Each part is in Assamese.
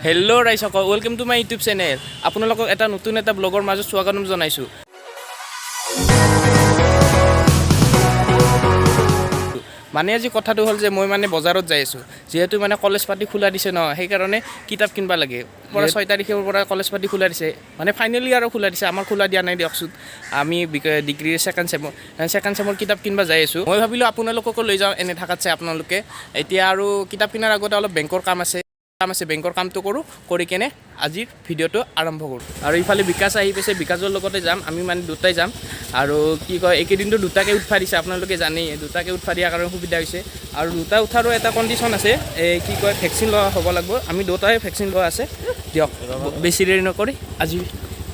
হেল্ল' ৰাইজসকল, welcome to my YouTube channel. আপোনালোকক এটা নতুন এটা ব্লগৰ মাজত স্বাগতম জনাইছোঁ। মানে আজি কথাটো হ'ল যে মই মানে বজাৰত যাই আছোঁ, যিহেতু মানে কলেজ পাতি খোলা দিছে ন, সেইকাৰণে কিতাপ কিনিব লাগে। পৰা 6 তাৰিখৰ পৰা কলেজ পাতি খোলা দিছে, মানে ফাইনেল ইয়াৰো খোলা দিছে, আমাৰ খোলা দিয়া নাই দিয়কচোন। আমি ডিগ্ৰীৰ ছেকেণ্ড চেমৰ কিতাপ কিনিব যাই আছোঁ। মই ভাবিলোঁ আপোনালোককো লৈ যাওঁ, এনে থাকাত চাই আপোনালোকে। এতিয়া আৰু কিতাপ কিনাৰ আগতে অলপ বেংকৰ কাম আছে, বেংকৰ কামটো কৰোঁ, কৰি কেনে আজিৰ ভিডিঅ'টো আৰম্ভ কৰোঁ। আৰু ইফালে বিকাশ আহি পাইছে, বিকাশৰ লগতে যাম আমি, মানে দুটাই যাম। আৰু কি কয়, এইকেইদিনটো দুটাকে উঠবা দিছে, আপোনালোকে জানেই। দুটাকে উঠবা দিয়াৰ কাৰণে সুবিধা হৈছে। আৰু দুটা উঠাৰো এটা কণ্ডিশ্যন আছে, এই কি কয়, ভেকচিন লোৱা হ'ব লাগিব। আমি দুটাই ভেকচিন লোৱা আছে। দিয়ক, বেছি দেৰি নকৰি আজি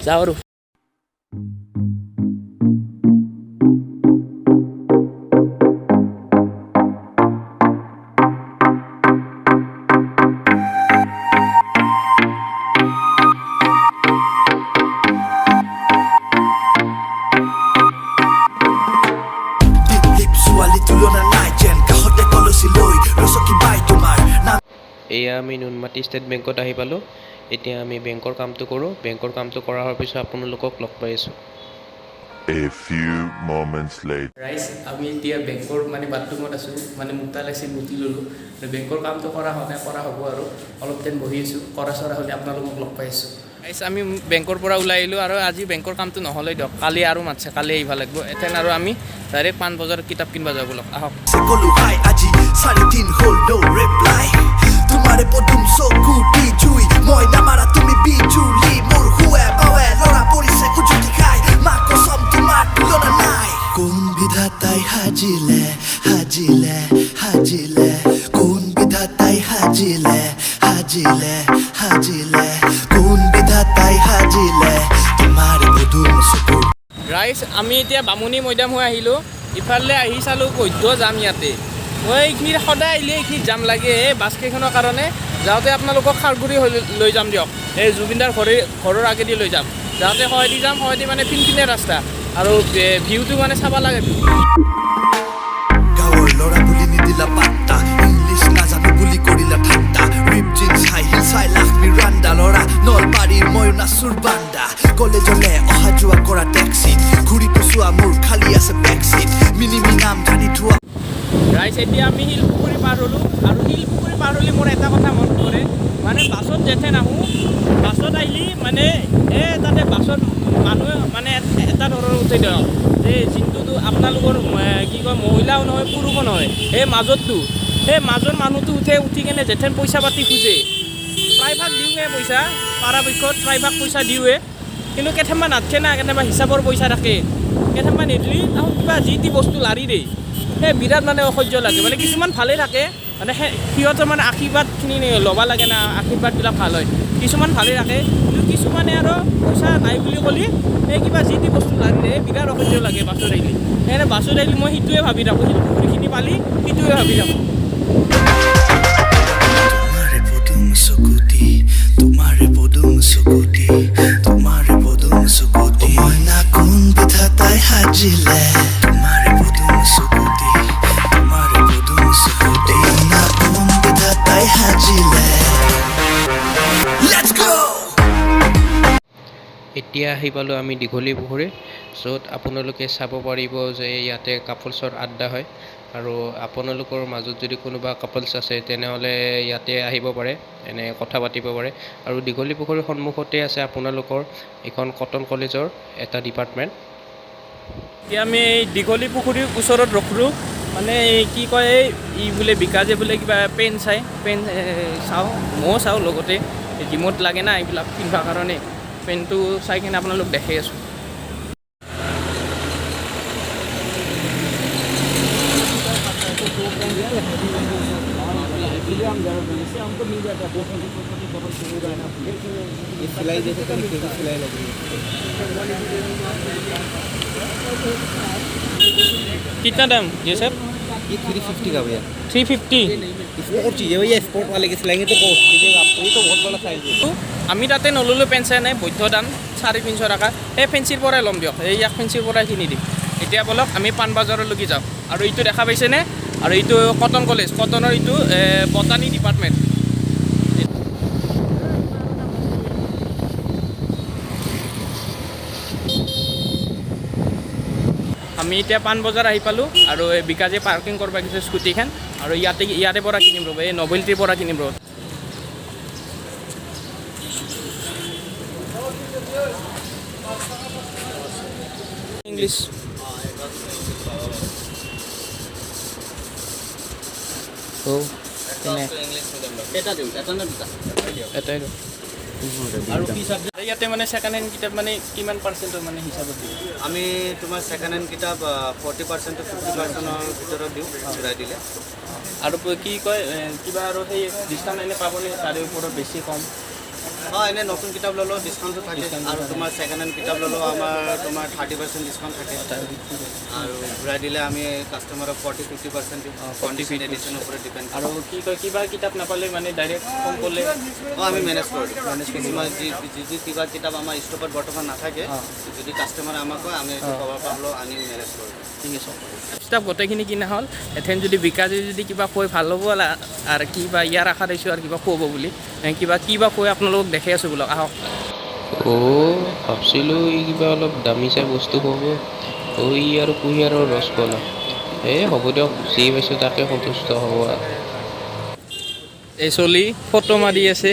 যাওঁ আৰু। টিপ টিপ ছোৱালী তুলনা নাই যেন, কাষতে কলচী লৈ ৰচকি বাই তোমাৰ নাম। এয়া আমি নুনমাটি ষ্টেট বেংকত আহি পালোঁ। এতিয়া আমি বেংকৰ কামটো কৰোঁ। বেংকৰ কামটো কৰা হোৱাৰ পিছত আপোনালোকক লগ পাই আছোঁ। A few moments later. ৰাইজ, আমি এতিয়া বেংকৰ মানে বাথৰুমত আছোঁ, মানে মুতা লাগিছিল, মুতি ল'লোঁ। আৰু বেংকৰ কামটো কৰা হোৱা নাই, কৰা হ'ব আৰু অলপ টাইম বহি আছোঁ। কৰা চৰা হ'লে আপোনালোকক লগ পাই আছোঁ। ৰাইজ, আমি বেংকৰ পৰা ওলাই আহিলোঁ আৰু আজি বেংকৰ কামটো নহ'লে দিয়ক, কালি আৰু মাতছে, কালি আহিব লাগিব। এথেন আৰু আমি ডাইৰেক্ট পাণবজাৰত কিতাপ কিনিব যাব ব'লক, আহক। কলো হাই, আজি 3.5 হ'ল, no reply। তোমাৰে পদুম চকু দি জুই, মই নামাৰা তুমি বিজুলী। মোৰ সোঁৱে বাৱে ল'ৰা পৰিছে উজুতি খাই, মা কচম তোমাৰ তুলনা নাই। কোন বিধাতাই সাজিলে সাজিলে সাজিলে, কোন বিধাতাই সাজিলে সাজিলে সাজিলে, কোন বিধাতাই সাজিলে তোমাৰ পদুম চকু। ৰাইজ, আমি এতিয়া বামুণী মৈদাম হৈ আহিলোঁ। ইফালে আহি চালোঁ বৈদ্য যাম ইয়াতে। মই এইখিনিত সদায় আহিলে এইখিনিত যাম লাগে, এই বাছকেইখনৰ কাৰণে। যাওঁতে আপোনালোকক খাৰগুৰি হৈ লৈ যাম দিয়ক, এই জুবিনদাৰ ঘৰৰ আগেদি লৈ যাম। যাওঁতে সহায় যাম, সহায় মানে ফিনফিনে ৰাস্তা আৰু ভিউটো মানে চাব লাগে। গাঁৱৰ ল'ৰা বুলি নিদিলা পাত্তা, ইংলিছ নাজানো বুলি কৰিলা ঠাট্টা। ৰিপ জিন্স, হাই হিল চাই লাখ মিৰাণ্ডা, ল'ৰা নলবাৰীৰ, ময়ো নাচোৰ বান্দা। কলেজলে অহা যোৱা কৰা টেক্সিত ঘূৰিটো চোৱা, মোৰ খালী আছে বেক চিট। মিনিমি নাম জানি থোৱা। ৰাইজ, এতিয়া আমি শিলপুখুৰী পাৰ হ'লোঁ। আৰু শিলপুখুৰী পাৰ হ'লে মোৰ এটা কথা মনত পৰে, মানে বাছত যেথেন আহোঁ, বাছত আহিলি মানে এই তাতে বাছত মানুহে মানে এটা ধৰণৰ উঠে দিয়ক যে যোনটোতো আপোনালোকৰ কি কয়, মহিলাও নহয় পুৰুষো নহয়, সেই মাজতটো, সেই মাজৰ মানুহটো উঠে, উঠি কেনে যেথেন পইচা পাতি খোজে, প্ৰায়ভাগ দিওঁৱে পইচা, পৰাপক্ষত প্ৰায়ভাগ পইচা দিওঁৱে। কিন্তু কেতিয়াবা নাথকে না, কেতিয়াবা হিচাপৰ পইচা থাকে, কেতিয়াবা নিদিলি তাহোন কিবা যি টি বস্তু লাৰি দেই। সেই বিৰাট মানে অসহ্য লাগে। মানে কিছুমান ভালেই থাকে, মানে সেই সিহঁতৰ মানে আশীৰ্বাদখিনি ল'ব লাগে না, আশীৰ্বাদবিলাক ভাল হয়। কিছুমান ভালেই থাকে, কিন্তু কিছুমানে আৰু পইচা নাই বুলি ক'লি এই কিবা যি টি বস্তু লাৰি দিয়ে, বিৰাট অসহ্য লাগে বাছত আহিলে। সেইকাৰণে বাছত আহিলে মই সেইটোৱে ভাবি থাকোঁ, শিলপুখুৰীখিনি পালি সেইটোৱে ভাবি থাকোঁ। তোমাৰে পদুম চকুটি, তোমাৰে পদুম চকুটি, তোমাৰে পদুম চকুটি, মইনা কোন বিধাতাই সাজিলে। তোমাৰে পদুম চকুটি, তোমাৰে পদুম চকুটি, মইনা কোন বিধাতাই সাজিলে। Let's go! এতিয়া আহি পালোঁ আমি দীঘলী পুখুৰী, য'ত আপোনালোকে চাব পাৰিব যে ইয়াতে কাপলছৰ আড্ডা হয়। আৰু আপোনালোকৰ মাজত যদি কোনোবা কাপলছ আছে, তেনেহ'লে ইয়াতে আহিব পাৰে, এনে কথা পাতিব পাৰে। আৰু দীঘলী পুখুৰীৰ সন্মুখতে আছে আপোনালোকৰ এইখন কটন কলেজৰ এটা ডিপাৰ্টমেণ্ট। এতিয়া আমি এই দীঘলী পুখুৰীৰ ওচৰত ৰখলোঁ। মানে এই কি কয়, এই ই বোলে বিকাজে বোলে কিবা পেণ্ট চাই, পেণ্ট চাওঁ, ময়ো চাওঁ লগতে। জিমত লাগে না এইবিলাক পিন্ধাৰ কাৰণে। পেণ্টটো চাই কিনে আপোনালোক দেখাই আছোঁ। सिलाई जैसे तरीके की सिलाई लग रही है। कितना दाम ये सर? ये 350 का भैया। 350? स्पोर्ट चाहिए भैया, स्पोर्ट वाले के सिलाएंगे तो कॉस्ट लीजिएगा आपको। ये तो बहुत बड़ा साइज है। আমি তাতে নল'লোঁ পেণ্ট চাই নাই, বৈধ দাম 350 টকা। এই ফেঞ্চিৰ পৰাই ল'ম দিয়ক, এই ইয়াক ফেঞ্চিৰ পৰাই কিনি দিম। এতিয়া ব'লক আমি পাণবজাৰলৈকে যাওঁ। আৰু এইটো দেখা পাইছেনে? আৰু এইটো কটন কলেজ, কটনৰ এইটো বটানী ডিপাৰ্টমেণ্ট। আমি এতিয়া পাণবজাৰ আহি পালোঁ আৰু এই বিকাজে পাৰ্কিং কৰিব গৈছে স্কুটিখন আৰু ইয়াতে ইয়াৰে পৰা কিনিম ৰ'ব, এই নভেল্টিৰ পৰা কিনিম ৰ'ব। ইংলিছ এটা দিওঁ, এটা নে দুটা? এটাই। আৰু কি চাবজেক্ট? ইয়াতে মানে ছেকেণ্ড হেণ্ড কিতাপ মানে কিমান পাৰ্চেণ্টৰ মানে হিচাপত দিয়ে? আমি তোমাৰ ছেকেণ্ড হেণ্ড কিতাপ 40% টু 50%ৰ ভিতৰত দিওঁ ঘূৰাই দিলে। আৰু কি কয়, কিবা আৰু সেই ডিছকাউণ্ট এনে পাবনে তাৰে ওপৰত বেছি কম? অঁ, এনেই নতুন কিতাপ ল'লেও ডিছকাউণ্টটো থাকে। Discount আৰু থাকে। তোমাৰ ছেকেণ্ড হেণ্ড কিতাপ ল'লেও আমাৰ তোমাৰ 30% ডিছকাউণ্ট থাকে আৰু ঘূৰাই দিলে আমি কাষ্টমাৰক 40-50% দিওঁ। কণ্ডিশ্যন এডিশ্যনৰ ওপৰত ডিপেণ্ড। আৰু কি কয়, কিবা কিতাপ নাপালে মানে ডাইৰেক্ট ফোন কৰিলে? অঁ, আমি মেনেজ কৰি দিওঁ। মেনেজ কিছুমান যি যি যি কিবা কিতাপ আমাৰ ষ্টকত বৰ্তমান নাথাকে, যদি কাষ্টমাৰে আমাক কয়, আমি এইটো ক'ৰবাৰ পৰা হ'লেও আনি মেনেজ কৰি দিওঁ। ঠিক আছে। কিতাপ গোটেইখিনি কিনা হ'ল। এথেন যদি বিকাজে যদি কিবা কৈ ভাল হ'ব আৰু কিবা ইয়াৰ আশাত আহিছোঁ আৰু কিবা খুৱাব বুলি। কিবা কিবা কৈ আপোনালোকক দেখাই আছোঁ। বোলক, আহক। অ', ভাবছিলোঁ ই কিবা অলপ দামী চাই বস্তু খুৱাব। অ', ই আৰু কুঁহিয়াৰৰ ৰস ক'লা। এই হ'ব দিয়ক, যি পাইছোঁ তাকে সন্তুষ্ট হ'ব আৰু। এই চলি ফটো মাৰি আছে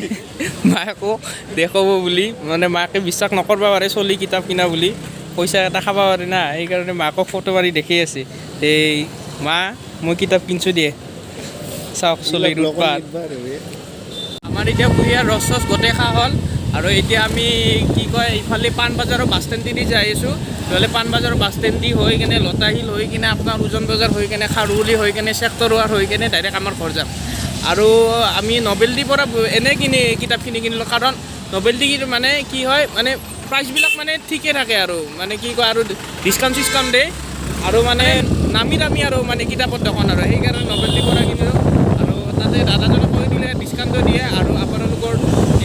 মাকো দেখুৱাব বুলি। মানে মাকে বিশ্বাস নকৰিব পাৰে চলি কিতাপ কিনা বুলি, পইচা এটা খাব পাৰে না, সেইকাৰণে মাকক ফটো মাৰি দেখি আছে। এই মা, মই কিতাপ কিনছোঁ দিয়ে, চাওক চলিৰ উৎপাত। আমাৰ এতিয়া কুঁহিয়াৰ ৰস চছ গোটেই খোৱা হ'ল আৰু এতিয়া আমি কি কয়, ইফালে পাণবজাৰৰ বাছ ষ্টেণ্ডেদি যাই আছোঁ। নহ'লে পাণবজাৰৰ বাছ ষ্টেণ্ড দি হৈ কেনে, লতাশিল হৈ কিনে, আপোনাৰ উজন বজাৰ হৈ কেনে, খাৰঘুলি হৈ কেনে, চেক্টৰ ৰোড হৈ কেনে ডাইৰেক্ট আমাৰ ঘৰ যাম। আৰু আমি নভেল্টিৰ পৰা এনেই কিনি কিতাপখিনি কিনিলোঁ, কাৰণ নভেল্টি মানে কি হয়, মানে প্ৰাইচবিলাক মানে ঠিকে থাকে আৰু মানে কি কয়, আৰু ডিছকাউণ্ট চিছকাউণ্ট দিয়ে আৰু মানে নামী দামী আৰু মানে কিতাপৰ দোকান আৰু সেইকাৰণে নভেল্টিৰ পৰা কিনিলোঁ। আৰু তাতে দাদাজনে কৈ দিলে, ডিছকাউণ্টো দিয়ে আৰু আপোনালোকৰ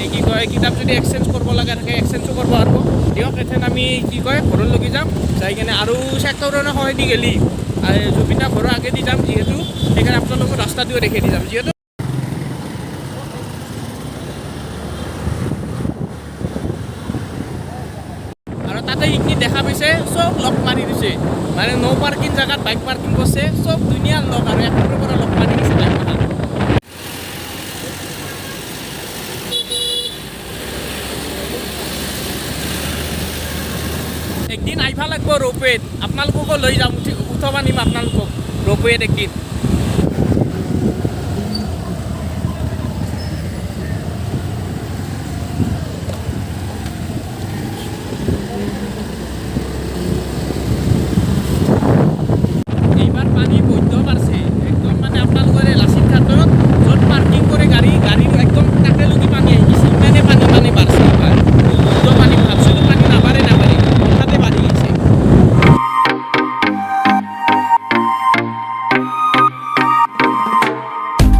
এই কি কয়, কিতাপ যদি এক্সচেঞ্জ কৰিব লগা থাকে, এক্সচেঞ্জো কৰিব পাৰিব। দিয়ক, এথেন আমি কি কয়, ঘৰলৈকে যাম। যাই কেনে আৰু চেক্টৰৰ সহায় দি গ'লি জুবিন দা ঘৰৰ আগেদি যাম যিহেতু, সেইকাৰণে আপোনালোকক ৰাস্তাটোও দেখি দি যাম যিহেতু। আৰু তাতে সেইখিনি দেখা পাইছে, চব লক মাৰি দিছে। মানে ন' পাৰ্কিং জেগাত বাইক পাৰ্কিং কৰিছে, চব ধুনীয়া লক আৰু একফালৰ পৰা লক মাৰি দিছে বাইক মাখা। একদিন আহিব লাগিব ৰ'পৱেত, আপোনালোককো লৈ যাম, উঠাব নিম আপোনালোকক ৰ'পৱেত একদিন। এইবাৰ পানী বৈদ্য বাঢ়ছে একদম। মানে আপোনালোকৰ এই লাচিত ঘাটত য'ত পাৰ্কিং কৰে গাড়ী, গাড়ীৰ একদম তাকেলৈকে পানী আহি গৈছে। ইমানে পানী মানে বাঢ়ছে এইবাৰ বৈদ্য পানী। ভাবছিলোঁ পানী নাবাঢ়ে নাবাঢ়ে, হঠাতে বাঢ়ি গৈছে।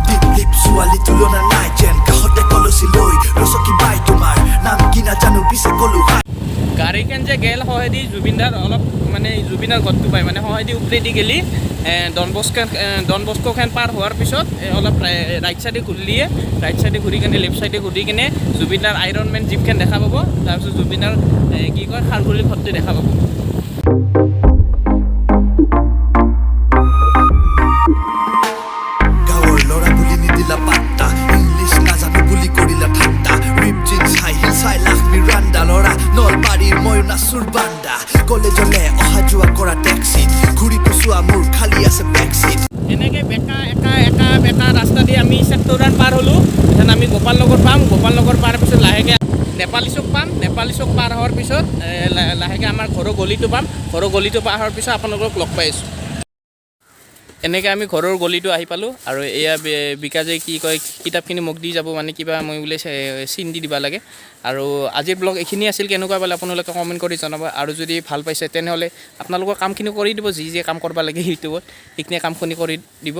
টিপ টিপ ছোৱালী তুলনা নাই যেন, কাষতে কলচি লৈ ৰচকি বাই, তোমাৰ নাম কি নাজানো, পিছে কলো হাই। গাড়ীখন যে গেল সহেদি জুবিনদাৰ অলপ মানে জুবিনৰ ঘৰটো পায়, মানে সহেদি ওপৰেদি গেলি ডন বস্কোখন পাৰ হোৱাৰ পিছত অলপ ৰাইট চাইডে ঘূৰিলিয়ে, ৰাইট চাইডে ঘূৰি কেনে লেফ্ট চাইডে ঘূৰি কেনে জুবিনদাৰ আইৰণ মেন জীপখন দেখা পাব। তাৰপিছত জুবিনদাৰ কি কয়, খাৰঘুলি ঘৰটো দেখা পাব। গাঁৱৰ ল'ৰা বুলি নিদিলা পাত্তা, ইংলিছ নাজানো বুলি কৰিলা ঠাট্টা। ৰিপ জিন্স, হাই হিল চাই লাখ মিৰাণ্ডা, ল'ৰা নলবাৰীৰ, ময়ো নাচোৰ বান্দা। কলেজলে অহা যোৱা কৰা টেক্সিত ঘূৰি পচোৱা, মোৰ খালী আছে বেক চিট। এনেকৈ বেকা একা একা বেকা ৰাস্তা দি আমি চেক্টৰ পাৰ হ'লোঁ। এতিয়া আমি গোপাল নগৰ পাম। গোপাল নগৰ পাৰ পিছত লাহেকৈ নেপালী চক পাম। নেপালী চক পাৰ হোৱাৰ পিছত লাহেকৈ আমাৰ ঘৰৰ গলিটো পাম। ঘৰৰ গলিটো পাৰ হোৱাৰ পিছত আপোনালোকক লগ পাই আছোঁ। এনেকৈ আমি ঘৰৰ গলিটো আহি পালোঁ আৰু এয়া বিকাজে কি কয়, কিতাপখিনি মোক দি যাব, মানে কিবা মই বোলে চিন দি দিব লাগে। আৰু আজিৰ ব্লগ এইখিনি আছিল। কেনেকুৱা পালে আপোনালোকে কমেণ্ট কৰি জনাব আৰু যদি ভাল পাইছে, তেনেহ'লে আপোনালোকৰ কামখিনি কৰি দিব। যি যি কাম কৰিব লাগে ইউটিউবত, সেইখিনি কামখিনি কৰি দিব।